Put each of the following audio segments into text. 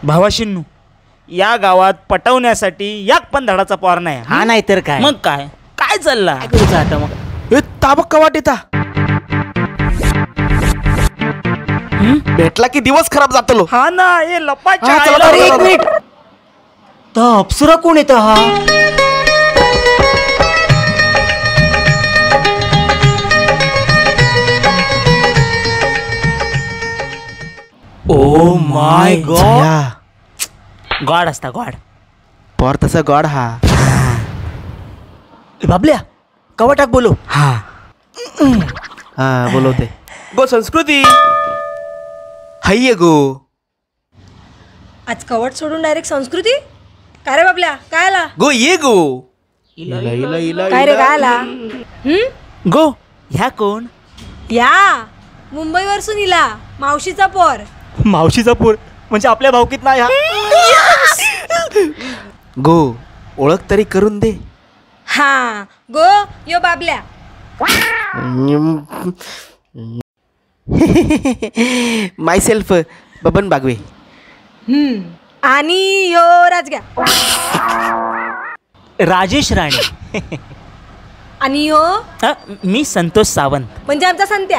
भावाशिन्नू, या गावात पटवण्यासाठी याक पण धडाचा पोर नाही. हा नाही तर काय? मग काय काय चालला करूचा आता मग? ए ताबक कवाट येता भेटला की दिवस खराब जातलो. हा ना, ए लपाच्या. अरे एक मिनिट, तो अप्सरा कोण येता हा? ओ my God, God असता गॉड. पोर तसा गॉड हा. बाबल्या कवाटाक बोलो. हा हा बोलवते. गो संस्कृती हाय गो. आज कवट सोडून डायरेक्ट संस्कृती? काय रे बाबल्या, काय आला? गो ये गो. काय रे काय आला? गो ह्या कोण? या मुंबईवरसून इला मावशीचा पोर. मावशीचा पोर म्हणजे आपल्या भावकीत नाही हा. गो ओळख तरी करून दे. हा गो यो बाबल्या. मायसेल्फ बबन बागवे. आणि यो राजग्या. राजेश राणे. आणि यो मी संतोष सावंत, म्हणजे आमचा संत्या.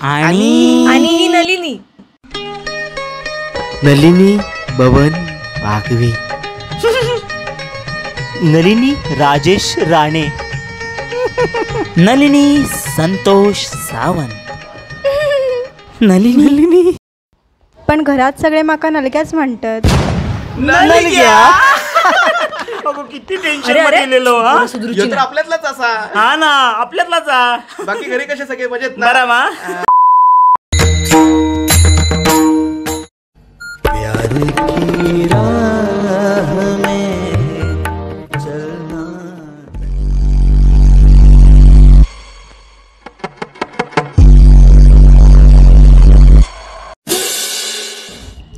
आणि नलिनी. नलिनी बबन बागवे. नलिनी राजेश राणे. नलिनी संतोष सावंत. नलिनी नलिनी. पण घरात सगळे माका नलग्याच म्हणतात. नलग्या? अगो किती टेन्शन मध्ये गेलेलो. हा तर आपल्यातलाच असा. हा ना आपल्यातलाच. बाकी घरी कसे सगळे मजेत ना? बरा मा. प्यार की राह में चलना.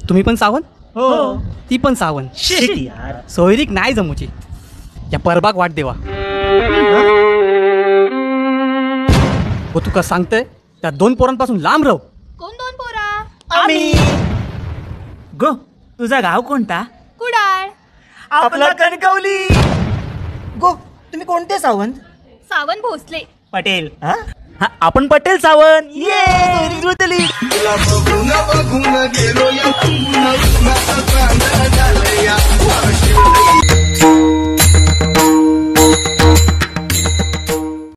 तुम्ही पण सावंत? हो. ती पण सावंत. सोयरीक नाही जमूची. या परबाक वाट देवा. हो तुका सांगते, त्या दोन पोरांपासून लांब राहू. कोण दोन पोरा? आम्ही. गो तुझा गाव कोणता? कुडाळ. आपला कणकवली. गो तुम्ही कोणते सावंत? सावंत भोसले. पटेल. हा आपण पटेल सावंत. ये बघून गेलो.